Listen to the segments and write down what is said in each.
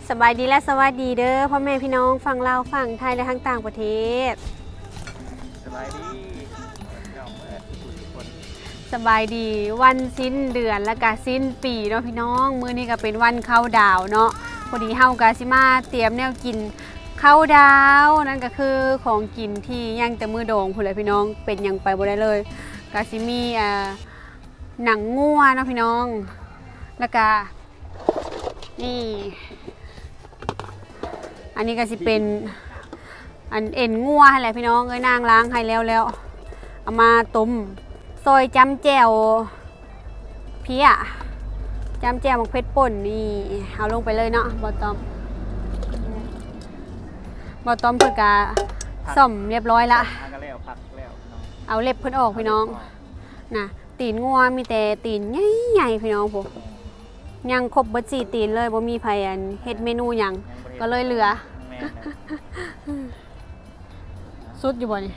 ສະບາຍດີ ແລະ ສະຫວັດດີເດີ ພໍ່ແມ່ພີ່ນ້ອງຝັ່ງລາວ ຝັ່ງໄທ ແລະ ທາງຕ່າງປະເທດ. ສະບາຍດີພີ່ນ້ອງເອີຍ ທຸກຄົນ. ສະບາຍດີ ວັນສິ້ນເດືອນ ແລະກະສິ້ນປີເນາະພີ່ນ້ອງ. ມື້ນີ້ກະເປັນວັນເຄົາດາວເນາະ. ພໍດີເຮົາກະຊິມາຕຽມແນວກິນເຄົາດາວ ນັ້ນກະຄືຂອງກິນທີ່ຍັງແຕ່ມື້ດອງພຸ້ນແຫຼະພີ່ນ້ອງ. ເປັນຫຍັງໄປບໍ່ໄດ້ເລີຍ. ກະຊິມີ ອ່າ ໜັງງົວເນາະພີ່ນ້ອງ. ແລະກະ ນີ້ ອັນນີ້ກະຊິເປັນ ອັນເອັນງົວຫັ້ນແຫຼະພີ່ນ້ອງເອີຍ. ນາງລ້າງໃຫ້ແລ້ວແລ້ວ ເອົາມາຕົ້ມ ຊອຍຈ້ຳແຈ່ວເພຍ ຈ້ຳແຈ່ວໝາກເຜັດປົ່ນ. ນີ້ ເອົາລົງໄປເລີຍເນາະ ບ່າວຕ້ອມ. ບ່າວຕ້ອມເພິ່ນກະສ້ອມຮຽບຮ້ອຍລະ ເອົາເລັບເພິ່ນອອກພີ່ນ້ອງ. ນະ ຕີນງົວມີແຕ່ຕີນໃຫຍ່ໆ ພີ່ນ້ອງພຸ້ນ. ຍັງຄົບເບິດສີ່ຕີນເລີຍ ບໍ່ມີໃຜ ອັນ ເຮັດເມນູຫຍັງ ຍັງບໍ່ໄດ້ ກໍເລີຍເຫຼືອ. ແມ່ນແຫຼະ. ສຸດຢູ່ບໍ່ນີ້?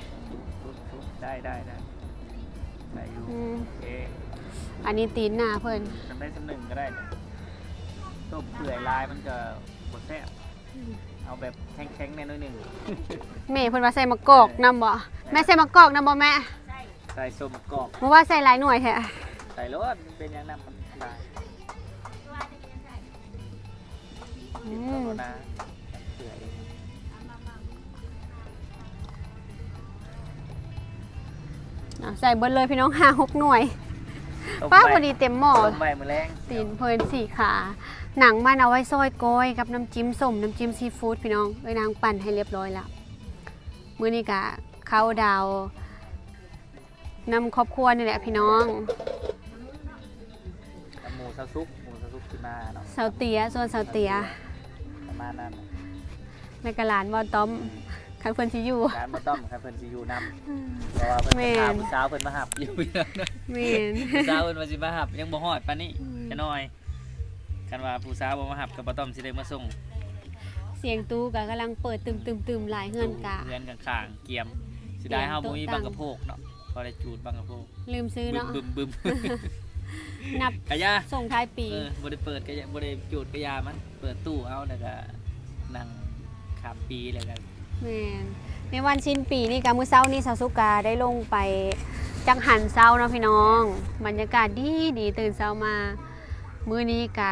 ສຸດໆ ໄດ້ໆໆ ໄດ້ຢູ່. ອືມ ໂອເຄ. ອັນນີ້ຕີນໜ້າເພິ່ນ ຈຳໄດ້ສ່ຳໜຶ່ງກໍໄດ້. ຕົ້ມເປື່ອຍຫຼາຍມັນກໍບໍ່ແຊບ. ອືມ ເອົາແບບແຂງໆ ແດ່ໜ້ອຍໜຶ່ງ. ແມ່ເພິ່ນວ່າໃສ່ໝາກກອກນຳບໍ່? ແມ່ໃສ່ໝາກກອກນຳບໍ່ແມ່? ໃສ່ ໃສ່ສົ້ມໝາກກອກ. ບໍ່ວ່າໃສ່ຫຼາຍໜ່ວຍແທ້. ໃສ່ໂລດ ມັນເປັນຫຍັງນຳ ມັນຫຼາຍ. ອືມ ເອົາ ໃສ່ເບິດເລີຍພີ່ນ້ອງ ຫ້າຫົກໜ່ວຍ. ປ້າ ພໍດີເຕັມໝໍ້ ຕົ້ມໄວ້ມື້ແລງ. ຕີນເພິ່ນສີ່ຂາ ໜັງມັນເອົາໄວ້ຊອຍກ້ອຍກັບນ້ຳຈິ້ມສົ້ມ ນ້ຳຈິ້ມຊີຟູດພີ່ນ້ອງ. ເອີຍ ນາງປັ່ນໃຫ້ຮຽບຮ້ອຍລະ. ມື້ນີ້ກະເຄົາດາວນຳຄອບຄົວນີ້ແຫຼະພີ່ນ້ອງ. ກັບໝູ່ສາວສຸກ ໝູ່ສາວສຸກຊິມາເນາະ. ສາວເຕຍ ສ່ວນສາວເຕຍ ປະມານນັ້ນ. ແລ້ວກະຫຼານບ່າວຕ້ອມ ຄັນເພິ່ນຊິຢູ່ ຫຼານບ່າວຕ້ອມ ຄັນເພິ່ນຊິຢູ່ນຳ. ອືມ ເພາະວ່າເພິ່ນ ແມ່ນ ຫາຜູ້ສາວເພິ່ນມາຮັບຢູ່. ແມ່ນ ຜູ້ສາວເພິ່ນວ່າຊິມາຮັບ ຍັງບໍ່ຮອດປານນີ້. ອືມ ຈະໜ້ອຍ ຄັນວ່າຜູ້ສາວບໍ່ມາຮັບ ກໍບໍ່ຕ້ອມຊິໄດ້ມາສົ່ງ. ສຽງຕູ້ກໍກຳລັງເປີດຕຶມໆໆ ຫຼາຍເຮືອນກະ ເຮືອນຂ້າງໆ ກຽມ. ເສຍດາຍເຮົາບໍ່ມີບັ້ງກະໂພກເນາະ ພໍໄດ້ຈູດບັ້ງກະໂພກ. ລືມຊື້ເນາະ ບຶມໆໆ. ນັບກະຢ່າ ສົ່ງທ້າຍປີ. ເອີ ບໍ່ໄດ້ເປີດກະຢ່າ ບໍ່ໄດ້ຈູດກະຢ່າມັນ ເປີດຕູ້ເອົາ ແລ້ວກະນັ່ງຂ້າມປີ ແລ້ວກະ ແມ່ນ ໃນວັນສິ້ນປີນີ້ກະ ມື້ເຊົ້ານີ້ສາວສຸກກະໄດ້ລົງໄປຈັກຫັນເຊົ້າເນາະພີ່ນ້ອງ. ບັນຍາກາດດີໆ ຕື່ນເຊົ້າມາ. ມື້ນີ້ກະ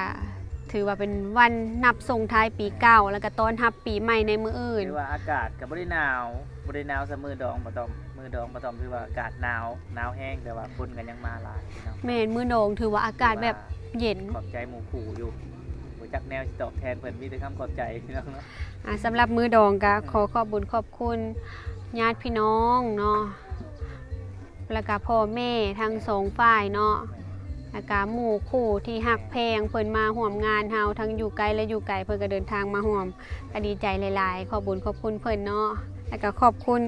ຖືວ່າເປັນວັນນັບສົ່ງທ້າຍປີເກົ່າ ແລ້ວກະຕ້ອນຮັບປີໃໝ່ໃນມື້ອື່ນ. ຖືວ່າອາກາດກະບໍ່ໄດ້ໜາວ ບໍ່ໄດ້ໜາວສ່ຳມື້ດອງບ່າວຕ້ອມ. ມື້ດອງບ່າວຕ້ອມຖືວ່າອາກາດໜາວ ໜາວແຮງ ແຕ່ວ່າຄົນກະຍັງມາຫຼາຍເນາະ. ແມ່ນ ມື້ດອງຖືວ່າອາກາດແບບເຢັນ. ຂອບໃຈໝູ່ຄູ່ຢູ່ ບໍ່ຈັກແນວຊິຕອບແທນເພິ່ນ ມີແຕ່ຄຳຂອບໃຈພີ່ນ້ອງເນາະ. ອ່າ ສຳລັບມື້ດອງກະ ອືມ ຂໍຂອບບຸນຂອບຄຸນຍາດພີ່ນ້ອງເນາະ ແລ້ວກະພໍ່ແມ່ທັງສອງຝ່າຍເນາະ ແລ້ວກະໝູ່ຄູ່ທີ່ຮັກແພງ ເພິ່ນມາຮ່ວມງານເຮົາ ທັງຢູ່ໃກ້ ແລະ ຢູ່ໄກ ເພິ່ນກະເດີນທາງມາຮ່ວມ ກະດີໃຈຫຼາຍໆ. ຂອບບຸນຂອບຄຸນເພິ່ນເນາະ ແລ້ວກະຂອບຄຸນ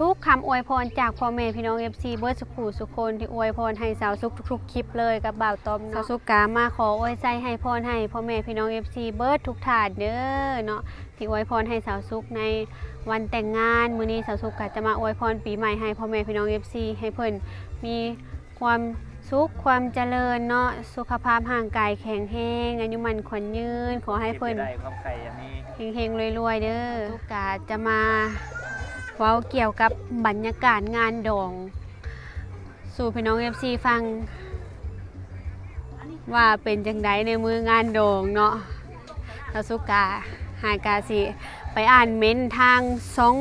ທຸກໆຄຳອວຍພອນຈາກພໍ່ແມ່ພີ່ນ້ອງເອັຟຊີເບິດສູ່ຜູ້ສູ່ຄົນ ທີ່ອວຍພອນໃຫ້ສາວສຸກທຸກໆຄລິບເລີຍກັບບ່າວຕ້ອມເນາະ. ສາວສຸກກະມາຂໍອວຍໄຊໃຫ້ພອນໃຫ້ພໍ່ແມ່ພີ່ນ້ອງເອັຟຊີເບິດທຸກທ່ານເດີເນາະ ທີ່ອວຍພອນໃຫ້ສາວສຸກໃນວັນແຕ່ງງານ. ມື້ນີ້ສາວສຸກກະຈະມາອວຍພອນປີໃໝ່ໃຫ້ພໍ່ແມ່ພີ່ນ້ອງເອັຟຊີ ໃຫ້ເພິ່ນມີຄວາມສຸກ ຄວາມຈະເລີນເນາະ ສຸຂະພາບຮ່າງກາຍແຂງແຮງ ອາຍຸໝັ້ນຂວັນຍືນ. ຂໍໃຫ້ເພິ່ນ ຄວາມໄຄຢ່າມີ ເຮັງໆລວຍໆເດີ. ສາວສຸກກະຈະມາເວົ້າກ່ຽວກັບບັນຍາກາດງານດອງ ສູ່ພີ່ນ້ອງເອັຟຊີຟັງ ວ່າເປັນຈັ່ງໃດໃນມື້ງານດອງເນາະ. ສາວສຸກກະຫາກະຊິໄປອ່ານເມັ້ນທາງຊ່ອງ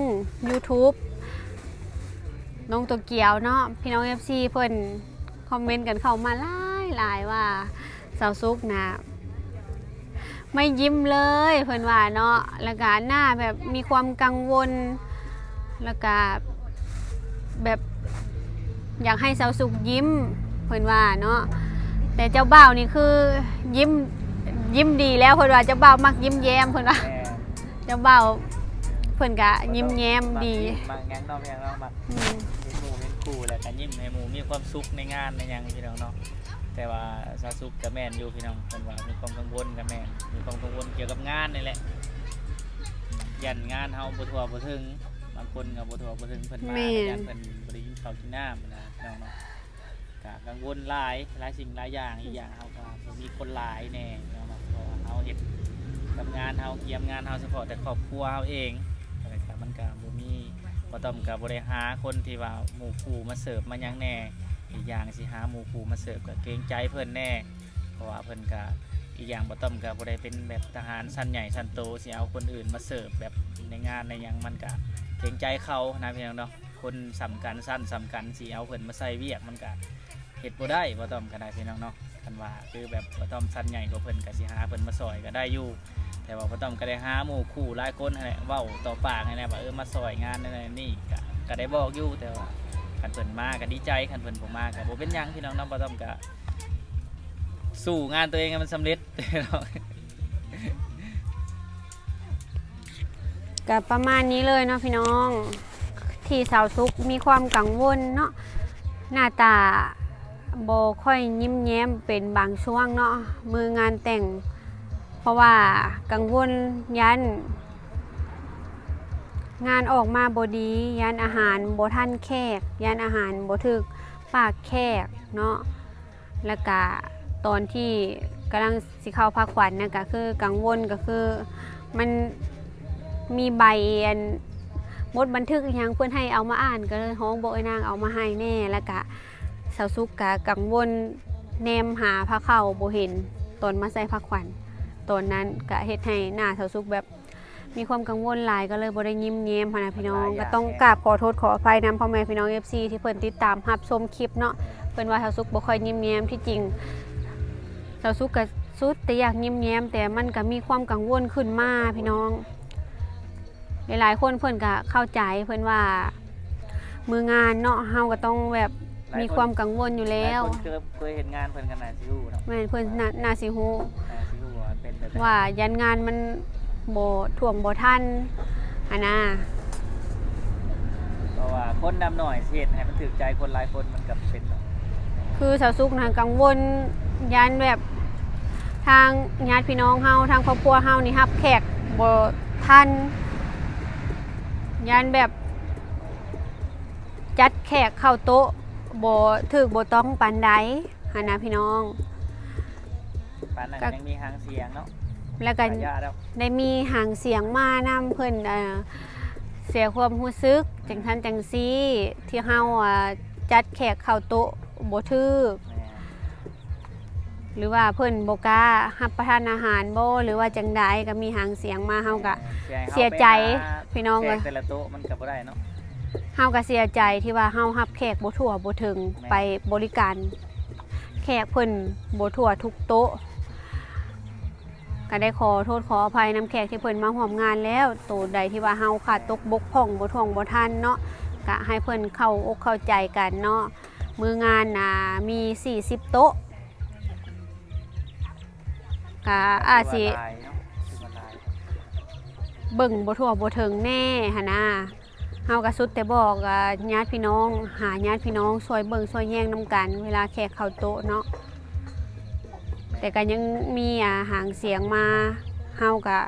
ຢູທູບນ້ອງໂຕກຽວເນາະ ພີ່ນ້ອງເອັຟຊີເພິ່ນຄອມເມັນກັນເຂົ້າມາຫຼາຍໆວ່າ ສາວສຸກນະ ໄມ່ຍິ້ມເລີຍ ເພິ່ນວ່າເນາະ ແລ້ວກະໜ້າແບບມີຄວາມກັງວົນ ແລ້ວກະແບບຢາກໃຫ້ສາວສຸກຍິ້ມ ເພິ່ນວ່າເນາະ. ແຕ່ເຈົ້າບ່າວນີ້ຄືຍິ້ມ ຍິ້ມດີແລ້ວ ເພິ່ນວ່າເຈົ້າບ່າວມັກຍິ້ມແຍ້ມ ເພິ່ນວ່າ ແມ່ນ ເຈົ້າບ່າວເພິ່ນກະຍິ້ມແຍ້ມດີ ມັກຍິ້ມ ມັກຫຍັງເນາະ ແມ່ນເນາະ ມັກ ອືມ ເຫັນໝູ່ເຫັນຄູ່ແລ້ວກະຍິ້ມໃຫ້ໝູ່ ມີຄວາມສຸກໃນງານໃນຫຍັງ ພີ່ນ້ອງເນາະ. ແຕ່ວ່າສາວສຸກກະແມ່ນຢູ່ພີ່ນ້ອງ ເພິ່ນວ່າມີຄວາມກັງວົນກະແມ່ນ ມີຄວາມກັງວົນກ່ຽວກັບງານນີ້ແຫຼະ ຢ້ານງານເຮົາບໍ່ທົ່ວບໍ່ເຖິງ ບາງຄົນກະບໍ່ທົ່ວບໍ່ເຖິງ ເພິ່ນມາ ແມ່ນ ກະຢ້ານເພິ່ນບໍ່ໄດ້ກິນເຂົ້າກິນນ້ຳນະພີ່ນ້ອງເນາະ. ກະກັງວົນຫຼາຍ ຫຼາຍສິ່ງຫຼາຍຢ່າງ ອີກຢ່າງເຮົາກະບໍ່ມີຄົນຫຼາຍແດ່ພີ່ນ້ອງເນາະ ເພາະວ່າເຮົາເຮັດ ກັບງານເຮົາ ກຽມງານເຮົາສະເພາະແຕ່ຄອບຄົວເຮົາເອງ ແລ້ວກະມັນກະບໍ່ມີ ບໍ່ຕ້ອມກະບໍ່ໄດ້ຫາຄົນທີ່ວ່າໝູ່ຄູ່ມາເສີບມາຫຍັງແດ່ ອີກຢ່າງຊິຫາໝູ່ຄູ່ມາເສີບກະເກງໃຈເພິ່ນແດ່ ເພາະວ່າເພິ່ນກະ ອີກຢ່າງບໍ່ຕ້ອມກະບໍ່ໄດ້ເປັນແບບທະຫານຊັ້ນໃຫຍ່ຊັ້ນໂຕ ຊິເອົາຄົນອື່ນມາເສີບແບບໃນງານໃນຫຍັງ ມັນກະເກງໃຈເຂົານະ ພີ່ນ້ອງເນາະ. ຄົນສ່ຳກັນ ຊັ້ນສ່ຳກັນ ຊິເອົາເພິ່ນມາໃສ່ວຽກ ມັນກະເຮັດບໍ່ໄດ້ ບໍ່ຕ້ອມກະໄດ້ ພີ່ນ້ອງເນາະ. ຄັນວ່າຄືແບບບໍ່ຕ້ອມຊັ້ນໃຫຍ່ກວ່າເພິ່ນ ກະຊິຫາເພິ່ນມາຊ່ອຍກະໄດ້ຢູ່ ແຕ່ວ່າບໍ່ຕ້ອມກະໄດ້ຫາໝູ່ຄູ່ຫຼາຍຄົນຫັ້ນແຫຼະ ເວົ້າຕໍ່ປາກຫັ້ນແຫຼະວ່າ ເອີ ມາຊ່ອຍງານນັ້ນນີ້ ກະ ກະໄດ້ບອກຢູ່ ແຕ່ວ່າຄັນເພິ່ນມາກະດີໃຈ ຄັນເພິ່ນບໍ່ມາກະບໍ່ເປັນຫຍັງ ພີ່ນ້ອງເນາະ. ບໍ່ຕ້ອມກະ ສູ້ງານຕົວເອງໃຫ້ມັນສຳເລັດ. ກະປະມານນີ້ເລີຍເນາະພີ່ນ້ອງ ທີ່ສາວສຸກມີຄວາມກັງວົນເນາະ ໜ້າຕາບໍ່ຄ່ອຍຍິ້ມແຍ້ມເປັນບາງຊ່ວງເນາະ ມື້ງານແຕ່ງ ເພາະວ່າກັງວົນຢ້ານງານອອກມາບໍ່ດີ ຢ້ານອາຫານບໍ່ທັນແຂກ ຢ້ານອາຫານບໍ່ຖືກປາກແຂກເນາະ. ແລ້ວກະຕອນທີ່ກຳລັງຊິເຂົ້າພາຂວັນນະ ກະຄືກັງວົນ ກະຄືມັນມີໃບອັນບົດບັນທຶກອີ່ຫຍັງ ເພິ່ນໃຫ້ເອົາມາອ່ານ ກະເລີຍຮ້ອງບອກເອື້ອຍນາງເອົາມາໃຫ້ແດ່. ແລ້ວກະສາວສຸກກະກັງວົນ ແນມຫາພາເຂົ້າບໍ່ເຫັນ ຕອນມາໃສ່ພາຂວັນ ຕອນນັ້ນກະເຮັດໃຫ້ໜ້າສາວສຸກແບບ ມີຄວາມກັງວົນຫຼາຍ ກໍເລີຍບໍ່ໄດ້ຍິ້ມແຍ້ມຫັ້ນນະພີ່ນ້ອງ. ກະຕ້ອງກາບຂໍໂທດຂໍອະໄພນຳພໍ່ແມ່ພີ່ນ້ອງເອັຟຊີ ທີ່ເພິ່ນຕິດຕາມຮັບຊົມຄລິບເນາະ ເພິ່ນວ່າສາວສຸກບໍ່ຄ່ອຍຍິ້ມແຍ້ມ. ທີ່ຈິງສາວສຸກກະສຸດແຕ່ຢາກຍິ້ມແຍ້ມ ແຕ່ມັນກະມີຄວາມກັງວົນຂຶ້ນມາພີ່ນ້ອງ. ຫຼາຍໆຄົນເພິ່ນກະເຂົ້າໃຈ ເພິ່ນວ່າ ມື້ງານເນາະ ເຮົາກໍຕ້ອງແບບມີຄວາມກັງວົນຢູ່ແລ້ວ. ຫຼາຍຄົນເຄີຍ ເຄີຍເຮັດງານເພິ່ນກໍໜ້າຊິຮູ້ເນາະ. ແມ່ນ ເພິ່ນໜ້າ ໜ້າຊິຮູ້ ໜ້າຊິຮູ້ວ່າມັນເປັນແບບໃດ ວ່າຢ້ານງານມັນບໍ່ຖ້ວງບໍ່ທັນຫັ້ນນາ. ເພາະວ່າຄົນນຳໜ້ອຍຊິເຮັດໃຫ້ມັນຖືກໃຈຄົນຫຼາຍຄົນ ມັນກໍເປັນດອກ. ຄືສາວສຸກນະກັງວົນ ຢ້ານແບບທາງຍາດພີ່ນ້ອງເຮົາ ທາງຄອບຄົວເຮົານີ້ຮັບແຂກບໍ່ທັນ ຢ້ານແບບ ຈັດແຂກເຂົ້າໂຕະບໍ່ຖືກບໍ່ຕ້ອງປານໃດຫັ້ນນະພີ່ນ້ອງ. ປານນັ້ນກໍຍັງມີຫາງສຽງເນາະ ແລ້ວກໍໄດ້ມີຫາງສຽງມານຳ ເພິ່ນ ເອີ ເສຍຄວາມຮູ້ສຶກ ອືມ ຈັ່ງຊັ້ນຈັ່ງຊີ້ ທີ່ເຮົາ ອາ ຈັດແຂກເຂົ້າໂຕະບໍ່ຖືກ ແມ່ນ ຫຼືວ່າເພິ່ນບໍ່ກ້າຮັບປະທານອາຫານບໍ່ ຫຼືວ່າຈັ່ງໃດ ກໍມີຫາງສຽງມາ ເຮົາກໍເສຍໃຈພີ່ນ້ອງເອີຍ. ແຂກແຕ່ລະໂຕະມັນກໍບໍ່ໄດ້ເນາະ ເຮົາກໍເສຍໃຈທີ່ວ່າເຮົາຮັບແຂກບໍ່ທົ່ວບໍ່ເຖິງ ແມ່ນ ໄປບໍລິການແຂກເພິ່ນບໍ່ທົ່ວທຸກໂຕະ. ກໍໄດ້ຂໍໂທດຂໍອະໄພນຳແຂກທີ່ເພິ່ນມາຮ່ວມງານແລ້ວ ໂຕໃດທີ່ວ່າເຮົາຂາດຕົກບົກຜ່ອງບໍ່ຖ້ວງບໍ່ທັນເນາະ ກໍໃຫ້ເພິ່ນເຂົ້າອົກເຂົ້າໃຈກັນເນາະ. ມື້ງານນະມີສີ່ສິບໂຕະ ກະອາດຊິເບິ່ງບໍ່ທົ່ວບໍ່ເຖິງແດ່ຫັ້ນນາ. ເຮົາກະສຸດແຕ່ບອກ ອາ ຍາດພີ່ນ້ອງ ຫາຍາດພີ່ນ້ອງຊ່ວຍເບິ່ງຊ່ວຍແຍງນຳກັນ ເວລາແຂກເຂົ້າໂຕະເນາະ. ແຕ່ກະຍັງມີ ອາ ຫາງສຽງມາ ເຮົາກະ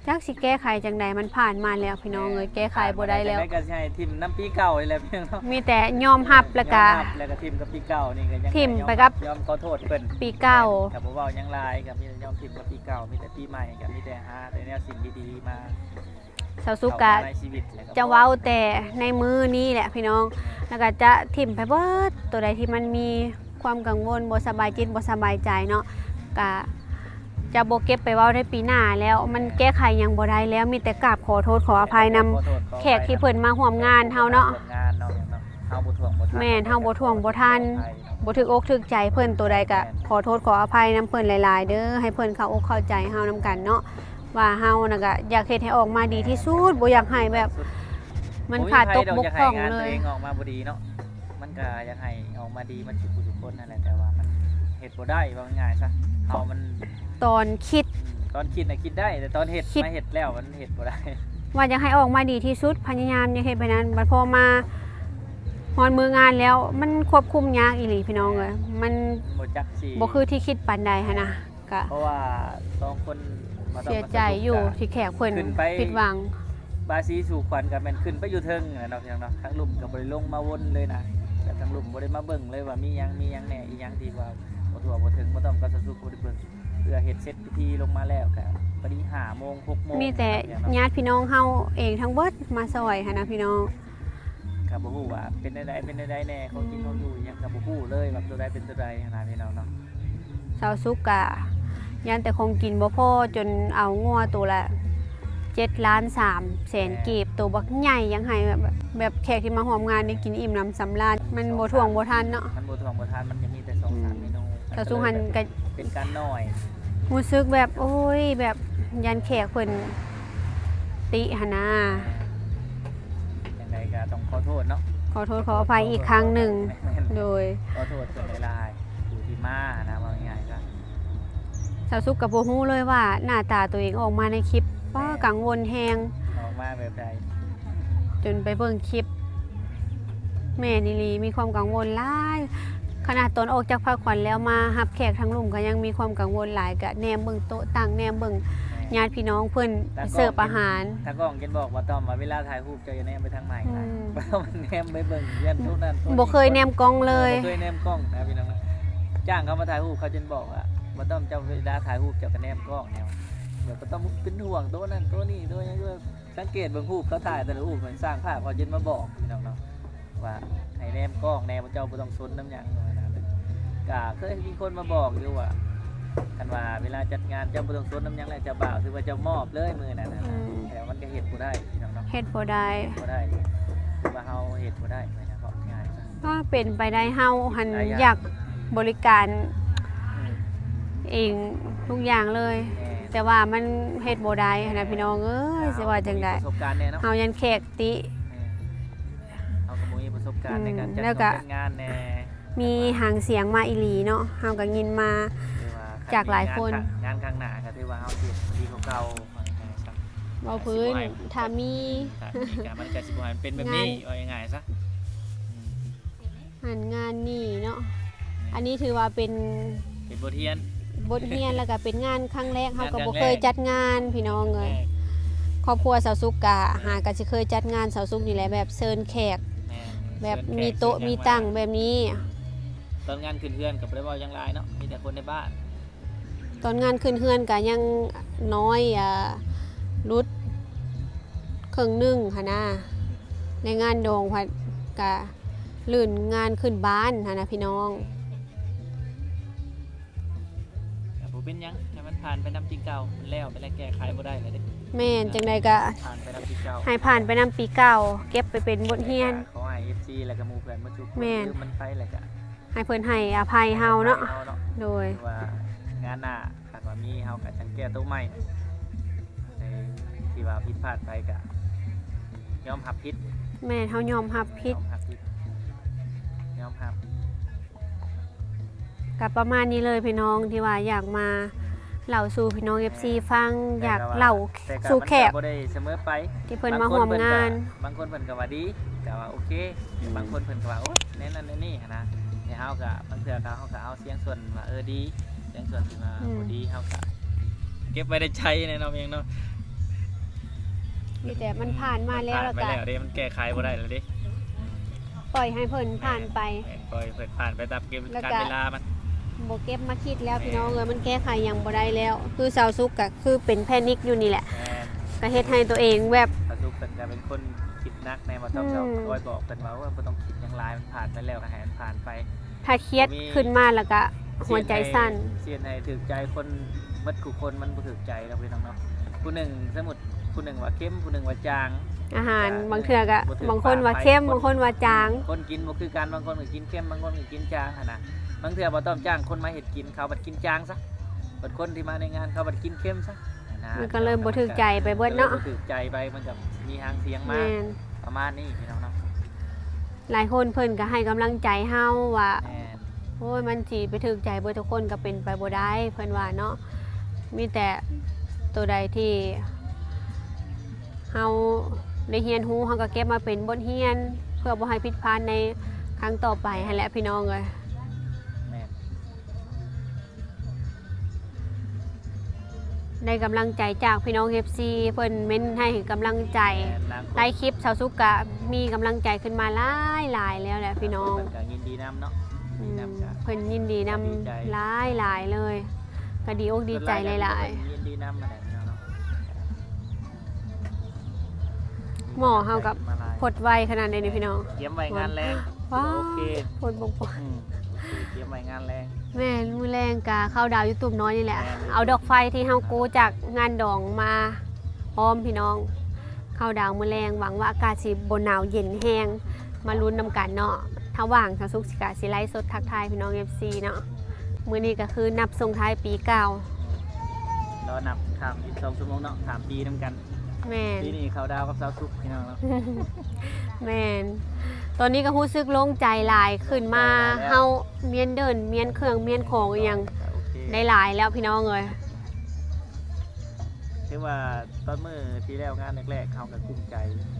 ຈັກຊິແກ້ໄຂຈັ່ງໃດ ມັນຜ່ານມາແລ້ວພີ່ນ້ອງເອີຍ ແກ້ໄຂບໍ່ໄດ້ແລ້ວ. ຈັ່ງໃດກໍຊິໃຫ້ຖິ້ມນຳປີເກົ່ານີ້ແຫຼະພີ່ນ້ອງເນາະ ມີແຕ່ຍອມຮັບ ແລ້ວກະ ຍອມຮັບ ແລ້ວກະຖິ້ມກັບປີເກົ່ານີ້ ກໍຍັງ ຖິ້ມໄປກັບ ຍອມຂໍໂທດເພິ່ນ ປີເກົ່າ ກໍບໍ່ເວົ້າຫຍັງຫຼາຍ ກໍມີແຕ່ຍອມຖິ້ມກັບປີເກົ່າ. ມີແຕ່ປີໃໝ່ກໍມີແຕ່ຫາແຕ່ແນວສິ່ງດີໆມາ. ສາວສຸກກະຈະເວົ້າແຕ່ໃນມື້ນີ້ແຫຼະພີ່ນ້ອງ ແລ້ວກະຈະຖິ້ມໄປເບິດ ໂຕໃດທີ່ມັນມີຄວາມກັງວົນ ບໍ່ສະບາຍຈິດ ບໍ່ສະບາຍໃຈເນາະ ກະຈະບໍ່ເກັບໄປເວົ້າໃນປີໜ້າແລ້ວ ມັນແກ້ໄຂຫຍັງບໍ່ໄດ້ແລ້ວ. ມີແຕ່ກາບຂໍໂທດຂໍອະໄພນຳແຂກທີ່ເພິ່ນມາຮ່ວມງານເຮົາເນາະ. ແມ່ນ ເຮົາບໍ່ຖ້ວງບໍ່ທັນ ບໍ່ຖືກອົກຖືກໃຈເພິ່ນ ໂຕໃດກະຂໍໂທດຂໍອະໄພນຳເພິ່ນຫຼາຍໆເດີ ໃຫ້ເພິ່ນເຂົ້າອົກເຂົ້າໃຈເຮົານຳກັນເນາະ. ວ່າເຮົານະກະຢາກເຮັດໃຫ້ອອກມາດີທີ່ສຸດ ບໍ່ຢາກໃຫ້ແບບມັນຂາດຕົກບົກຜ່ອງເລີຍ. ບໍ່ມີໃຜດອກຢາກໃຫ້ງານຕົວເອງອອກມາບໍ່ດີເນາະ ມັນກະຢາກໃຫ້ອອກມາດີໝົດທຸກຜູ້ທຸກຄົນຫັ້ນແຫຼະ ແຕ່ວ່າມັນເຮັດບໍ່ໄດ້ ເວົ້າງ່າຍໆຊະ. ເຮົາມັນ ຕອນຄິດ ອືມ ຕອນຄິດນະຄິດໄດ້ ແຕ່ຕອນເຮັດ ມາເຮັດແລ້ວມັນເຮັດບໍ່ໄດ້. ວ່າຢາກໃຫ້ອອກມາດີທີ່ສຸດ ພະຍາຍາມຢາກເຮັດແບບນັ້ນ ບັດພໍມາຮອດມື້ງານແລ້ວ ມັນຄວບຄຸມຍາກອີ່ຫຼີພີ່ນ້ອງເອີຍ. ມັນບໍ່ຈັກຊິ ບໍ່ຄືທີ່ຄິດປານໃດຫັ້ນນະ. ກະ ເພາະວ່າສອງຄົນ ເສຍໃຈຢູ່ທີ່ແຂກເພິ່ນຜິດຫວັງ. ບາສີສູ່ຂວັນກໍແມ່ນຂຶ້ນໄປຢູ່ເທິງແຫຼະເນາະ ພີ່ນ້ອງເນາະ ທາງລຸ່ມກໍບໍ່ໄດ້ລົງມາວົນເລີຍນະ ແລະທາງລຸ່ມບໍ່ໄດ້ມາເບິ່ງເລີຍວ່າມີຫຍັງ ມີຫຍັງແດ່ ອີຫຍັງທີ່ວ່າບໍ່ທົ່ວບໍ່ເຖິງ ບໍ່ຕ້ອງກັບສາວສຸກບໍ່ໄດ້ເບິ່ງ ເພື່ອເຮັ ເຮັດເສັດພິທີລົງມາແລ້ວ ກໍພໍດີຫ້າໂມງ ຫົກໂມງ ມີແຕ່ຍາດພີ່ນ້ອງເຮົາເອງທັງເບິດມາຊ່ອຍຫັ້ນນະພີ່ນ້ອງ. ກໍບໍ່ຮູ້ວ່າເປັນແນວໃດ ເປັນແນວໃດແດ່ ຂອງກິນຂອງຢູ່ຫຍັງກໍບໍ່ຮູ້ເລີຍວ່າໂຕໃດເປັນໂຕໃດຫັ້ນນະພີ່ນ້ອງເນາະ. ສາວສຸກກະຢ້ານແຕ່ຂອງກິນບໍ່ພໍ ຈົນເອົາງົວໂຕລະເຈັດລ້ານສາມແສນ ແມ່ນ ກີບ ໂຕບັກໃຫຍ່ ຢາກໃຫ້ແບບ ແບບແຂກທີ່ມາຮ່ວມງານໄດ້ກິນອີ່ມໜຳສຳລານ ມັນບໍ່ຖ້ວງບໍ່ທັນເນາະ ມັນບໍ່ຖ້ວງບໍ່ທັນ ມັນຈະມີແຕ່ສອງສາມ ອືມ ເມນູ ສາວສຸກຫັ້ນກະເປັນການໜ້ອຍ ຮູ້ສຶກແບບ ໂອ້ຍ ແບບຢ້ານແຂກເພິ່ນຕິຫັ້ນນາ. ຈັ່ງໃດກໍຕ້ອງຂໍໂທດເນາະ ຂໍໂທດຂໍອະໄພອີກຄັ້ງໜຶ່ງ ແມ່ນ ໂດຍ ຂໍໂທດເພິ່ນຫຼາຍໆ ຜູ້ທີ່ມານະ ເວົ້າງ່າຍໆ ກໍ ສາວສຸກກໍບໍ່ຮູ້ເລີຍວ່າໜ້າຕາຕົວເອງອອກມາໃນຄລິບ ປ້າ ແມ່ນ ກັງວົນແຮງ ອອກມາແບບໃດ ຈົນໄປເບິ່ງຄລິບ ແມ່ນອີ່ຫຼີ ມີຄວາມກັງວົນຫຼາຍ ຂະໜາດຕອນອອກຈາກພາຂວັນແລ້ວ ມາຮັບແຂກທາງລຸ່ມກໍຍັງມີຄວາມກັງວົນຫຼາຍ ກະແນມເບິ່ງໂຕະຕັ່ງ ແນມເບິ່ງ ແມ່ນ ຍາດພີ່ນ້ອງເພິ່ນ ຕາກ້ອງ ເສີບອາຫານ ຕາກ້ອງເພິ່ນບອກວ່າຕ້ອມວ່າ ເວລາຖ່າຍຮູບເຈົ້າຢ່າແນມໄປທາງໃໝ່ຫຼາຍ ອືມ ວ່າຕ້ອມແນມໄປເບິ່ງ ຢ້ານໂຕະນັ້ນໂຕະນີ້ ບໍ່ເຄີຍແນມກ້ອງເລີຍ ບໍ່ເຄີຍແນມກ້ອງນະພີ່ນ້ອງນະ. ຈ້າງເຂົາມາຖ່າຍຮູບ ເຂົາຈົນບອກວ່າ ບໍ່ຕ້ອມ ເຈົ້າເວລາຖ່າຍຮູບເຈົ້າກໍແນມກ້ອງແນວ ແບບບໍ່ຕ້ອງເປັນຫ່ວງໂຕະນັ້ນໂຕະນີ້ໂຕະຫຍັງ ສັງເກດເບິ່ງຮູບເຂົາຖ່າຍແຕ່ລະຮູບ ມັນຊ່າງພາບເຂົາຈົນມາບອກພີ່ນ້ອງເນາະ ວ່າໃຫ້ແນມກ້ອງແດ່ ເຈົ້າບໍ່ຕ້ອງສົນນຳຫຍັງ ວ່ານັ້ນ. ກະເຄີຍມີຄົນມາບອກຢູ່ວ່າ ຄັນວ່າເວລາຈັດງານເຈົ້າບໍ່ຕ້ອງສົນນຳຫຍັງແລ້ວ ເຈົ້າບ່າວຖືວ່າເຈົ້າມອບເລີຍມື້ນັ້ນນະ ອືມ ແຕ່ວ່າມັນກໍເຮັດບໍ່ໄດ້ພີ່ນ້ອງເນາະ ເຮັດບໍ່ໄດ້ ເຮັດບໍ່ໄດ້ ຄືວ່າເຮົາເຮັດບໍ່ໄດ້ນະ ເວົ້າງ່າຍຊະ ກໍເປັນໄປໄດ້ ເຮົາຫັ້ນຢາກບໍລິການ ອືມ ເອງທຸກຢ່າງເລີຍ ແມ່ນ ແຕ່ວ່າມັນເຮັດບໍ່ໄດ້ຫັ້ນນະ ແມ່ນ ພີ່ນ້ອງເອີຍ ຊິວ່າຈັ່ງໃດ ປະສົບການແດ່ເນາະ ເຮົາຢ້ານແຂກຕິ ແມ່ນ ເຮົາກໍບໍ່ມີປະສົບການໃນການຈັດ ອືມ ຈັດງານແດ່ ມີຫາງສຽງມາອີ່ຫຼີເນາະ ເຮົາກໍຍິນມາຈາກຫຼາຍຄົນ ງານ ງານຂ້າງໜ້າກໍຖືວ່າເຮົາເຮັດດີກວ່າເກົ່າ ເວົ້າພື້ນ ຖ້າມີ ຖ້າມີກໍມັນກໍຊິບໍ່ໃຫ້ມັນເປັນແບບນີ້ ເວົ້າງ່າຍໆຊະ ອືມ ຫັ້ນງານນີ້ເນາະ ແມ່ນ ອັນນີ້ຖືວ່າເປັນ ເປັນບົດຮຽນ ບົດຮຽນ ແລ້ວກໍເປັນງານຄັ້ງແລກ ເຮົາກໍບໍ່ເຄີຍຈັດງານພີ່ນ້ອງເອີຍ ຄອບຄົວສາວສຸກກະຫາກໍຊິເຄີຍຈັດງານສາວສຸກນີ້ແຫຼະ ແບບເຊີນແຂກ ແມ່ນ ແບບມີໂຕະມີຕັ່ງແບບນີ້ ຕອນງານຂຶ້ນເຮືອນກໍບໍ່ໄດ້ເວົ້າຫຍັງຫຼາຍເນາະ ມີແຕ່ຄົນໃນບ້ານ ຕອນງານຂຶ້ນເຮືອນກະຍັງນ້ອຍ ອາ ຫຼຸດເຄິ່ງໜຶ່ງຫັ້ນນາ ໃນງານດອງພັດກະລື່ນງານຂຶ້ນບ້ານຫັ້ນນະພີ່ນ້ອງ ກະບໍ່ເປັນຫຍັງ ໃຫ້ມັນຜ່ານໄປນຳປີເກົ່າ ມັນແລ້ວໄປແລ້ວ ແກ້ໄຂບໍ່ໄດ້ແລ້ວເດ້ ແມ່ນ ຈັ່ງໃດກະຜ່ານໄປນຳປີເກົ່າ ໃຫ້ຜ່ານໄປນຳປີເກົ່າ ເກັບໄປເປັນບົດຮຽນ ຂໍໃຫ້ເອັຟຊີ ແລ້ວກະໝູ່ເພື່ອນໝົດທຸກຄົນ ແມ່ນ ລືມມັນໄປແລ້ວກະ ໃຫ້ເພິ່ນໃຫ້ອະໄພເຮົາເນາະ ໃຫ້ອະໄພເຮົາເນາະ ໂດຍ ຖືວ່າງານໜ້າຄັນວ່າມີເຮົາກໍຈັ່ງແກ້ໂຕະໃໝ່ ໃນທີ່ວ່າຜິດພາດໄປກໍຍອມຮັບຜິດ ແມ່ນ ເຮົາຍອມຮັບຜິດ ຍອມຮັບຜິດ ຍອມຮັບ ກໍປະມານນີ້ເລີຍພີ່ນ້ອງ ທີ່ວ່າຢາກມາເລົ່າສູ່ພີ່ນ້ອງເອັຟຊີຟັງ ແຕ່ກໍວ່າ ຢາກເລົ່າສູ່ແຂກ ແຕ່ກໍມັນກໍບໍ່ໄດ້ສະເໝີໄປ ທີ່ເພິ່ນມາຮ່ວມງານ ບາງຄົນເພິ່ນກໍ ບາງຄົນເພິ່ນກໍວ່າດີ ກໍວ່າໂອເຄ ອືມ ບາງຄົນເພິ່ນກໍວ່າ ໂອ້ຍ ແນວນັ້ນແນວນີ້ຫັ້ນນະ ແຕ່ເຮົາກໍ ບາງເທື່ອກໍເຮົາກໍເອົາສຽງສ່ວນວ່າ ເອີ ດີ ສຽງສ່ວນທີ່ວ່າ ອືມ ບໍ່ດີ ເຮົາກໍເກັບໄວ້ໃນໃຈແນ່ເນາະ ແມ່ນເນາະ ມີແຕ່ມັນຜ່ານມາແລ້ວ ມັນຜ່ານໄປແລ້ວເດ້ ມັນແກ້ໄຂບໍ່ໄດ້ແລ້ວເດ້ ປ່ອຍໃຫ້ເພິ່ນຜ່ານໄປ ແມ່ນ ແມ່ນ ປ່ອຍເພິ່ນຜ່ານໄປຕາມເກມ ແລ້ວການເວລາມັນ ບໍ່ເກັບມາຄິດແລ້ວ ແມ່ນ ພີ່ນ້ອງເອີຍ ມັນແກ້ໄຂຫຍັງບໍ່ໄດ້ແລ້ວ ຄືສາວສຸກກໍຄືເປັນແພນິກຢູ່ນີ້ແຫຼະ ແມ່ນ ກໍເຮັດໃຫ້ຕົວເອງແບບ ສາວສຸກເພິ່ນກໍເປັນຄົນຄິດໜັກແນ່ ວ່າຕ້ອງ ອືມ ຄອຍບອກເພິ່ນວ່າ ໂອ້ຍ ບໍ່ຕ້ອງຄິດຫຍັງຫຼາຍ ມັນຜ່ານໄປແລ້ວກໍໃຫ້ມັນຜ່ານໄປ ຖ້າຄຽດຂຶ້ນມາແລ້ວກໍຫົວໃຈສັ່ນ ຊິເຮັດໃຫ້ຖືກໃຈຄົນ ໝົດທຸກຄົນມັນບໍ່ຖືກໃຈດອກພີ່ນ້ອງເນາະ ຜູ້ໜຶ່ງ ສົມມຸດຜູ້ໜຶ່ງວ່າເຄັມ ຜູ້ໜຶ່ງວ່າຈາງ ອາຫານບາງເທື່ອກໍ ບາງຄົນວ່າເຄັມ ບາງຄົນວ່າຈາງ ຄົນກິນບໍ່ຄືກັນ ບາງຄົນກໍກິນເຄັມ ບາງຄົນກໍກິນຈາງຫັ້ນນະ ບາງເທື່ອບໍ່ຕ້ອງຈ້າງຄົນມາເຮັດກິນ ເຂົາບັດກິນຈາງຊະ ບັດຄົນທີ່ມາໃນງານເຂົາບັດກິນເຄັມຊະ ມັນກໍເລີ່ມບໍ່ຖືກໃຈໄປເບິດເນາະ ເລີ່ມບໍ່ຖືກໃຈໄປ ມັນກໍມີຫາງສຽງມາ ແມ່ນ ປະມານນີ້ພີ່ນ້ອງເນາະ ຫຼາຍຄົນເພິ່ນກໍໃຫ້ກຳລັງໃຈເຮົາວ່າ ແມ່ນ ໂອ້ຍ ມັນຊິໄປຖືກໃຈເບິດທຸກຄົນກໍເປັນໄປບໍ່ໄດ້ ເພິ່ນວ່າເນາະ ມີແຕ່ໂຕໃດທີ່ເຮົາໄດ້ຮຽນຮູ້ ເຮົາກໍເກັບມາເປັນບົດຮຽນ ເພື່ອບໍ່ໃຫ້ຜິດພາດໃນຄັ້ງຕໍ່ໄປຫັ້ນແຫຼະ ພີ່ນ້ອງເອີຍ ແມ່ນ ໄດ້ກຳລັງໃຈຈາກພີ່ນ້ອງເອັຟຊີ ເພິ່ນເມັ້ນໃຫ້ກຳລັງໃຈ ແມ່ນ ຫຼາຍຄົນ ໃຕ້ຄລິບສາວສຸກກະມີກຳລັງໃຈຂຶ້ນມາຫຼາຍໆແລ້ວແຫຼະພີ່ນ້ອງ ເພິ່ນກໍຍິນດີນຳເນາະ ອືມ ເພິ່ນຍິນດີນຳຫຼາຍໆເລີຍ ກໍດີອົກດີໃຈຫຼາຍໆ. ຍິນດີນຳຫັ້ນແຫຼະພີ່ນ້ອງເນາະ. ໝໍເຮົາກໍ ມາຫຼາຍ ພົດໄວຂະໜາດໃດນີ້ພີ່ນ້ອງ. ກຽມໄວ້ງານແລງ. ວ້າວ ໂອເຄ ພົດບໍ່ພໍ. ອືມ ໂອເຄ ກຽມໄວ້ງານແລງ. ແມ່ນ ມື້ແລງກະເຂົ້າດາວຢູ່ຕູບນ້ອຍນີ້ແຫຼະ. ແມ່ນ ເອົາດອກໄຟທີ່ເຮົາກູ້ຈາກງານດອງມາ ພ້ອມພີ່ນ້ອງ ເຂົ້າດາວມື້ແລງ. ຫວັງວ່າອາກາດຊິບໍ່ໜາວເຢັນແຮງ. ມາລຸ້ນນຳກັນເນາະ. ທາງຫວ່າງສາວສຸກຊິກະຊິໄລຟ໌ສົດທັກທາຍພີ່ນ້ອງ ເອັຟຊີ ເນາະ. ມື້ນີ້ກໍຄືນັບສົ່ງທ້າຍປີເກົ່າ. ລໍນັບຂ້າມອີກສອງຊົ່ວໂມງເນາະ ຂ້າມປີນຳກັນ. ແມ່ນ ປີນີ້ເຂົ້າດາວກັບສາວສຸກພີ່ນ້ອງເນາະ. ແມ່ນ ຕອນນີ້ກໍຮູ້ສຶກໂລ່ງໃຈຫຼາຍຂຶ້ນມາ. ໂລ່ງໃຈຫຼາຍແລ້ວ ເຮົາມ້ຽນເດີ່ນ ມ້ຽນເຄື່ອງ ມ້ຽນຂອງອີ່ຫຍັງ ໂອເຄ ໄດ້ຫຼາຍແລ້ວພີ່ນ້ອງເອີຍ. ຖືວ່າຕອນມື້ທີ່ແລ້ວງານແລກໆ ເຮົາກໍກຸ້ມໃຈ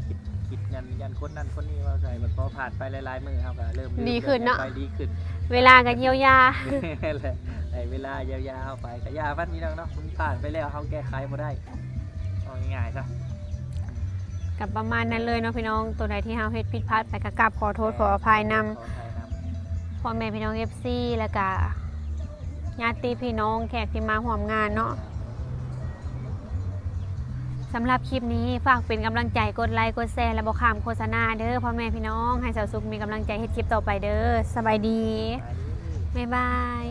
ຄິດ ຄິດນັ້ນຢ້ານຄົນນັ້ນຄົນນີ້ເວົ້າໃສ່. ບັດພໍຜ່ານໄປຫຼາຍໆມື້ ເຮົາກໍເລີ່ມລືມ ດີຂຶ້ນເນາະ ໄປດີຂຶ້ນ. ເວລາກໍຢຽວຢາ. ແມ່ນແຫຼະ ໃຫ້ເວລາຢຽວຢາເຮົາໄປ. ກໍຢ່າມັນພີ່ນ້ອງເນາະ ມັນຜ່ານໄປແລ້ວ ເຮົາແກ້ໄຂບໍ່ໄດ້ ເອົາງ່າຍໆຊະ. ກໍປະມານນັ້ນເລີຍເນາະພີ່ນ້ອງ. ໂຕໃດທີ່ເຮົາເຮັດຜິດພາດໄປ ກໍກາບຂໍໂທດ ແມ່ນ ຂໍອະໄພນຳ ຂໍອະໄພນຳ ພໍ່ແມ່ພີ່ນ້ອງ ເອັຟຊີ ແລ້ວກະຍາດຕິພີ່ນ້ອງແຂກທີ່ມາຮ່ວມງານເນາະ. ສຳລັບຄລິບນີ້ຝາກເປັນກຳລັງໃຈ ກົດໄລ ກົດແຊ ແລະ ບໍ່ຂ້າມໂຄສະນາເດີພໍ່ແມ່ພີ່ນ້ອງ. ໃຫ້ສາວສຸກມີກຳລັງໃຈເຮັດຄລິບຕໍ່ໄປເດີ. ສະບາຍດີ ສະບາຍດີ ບາຍບາຍ.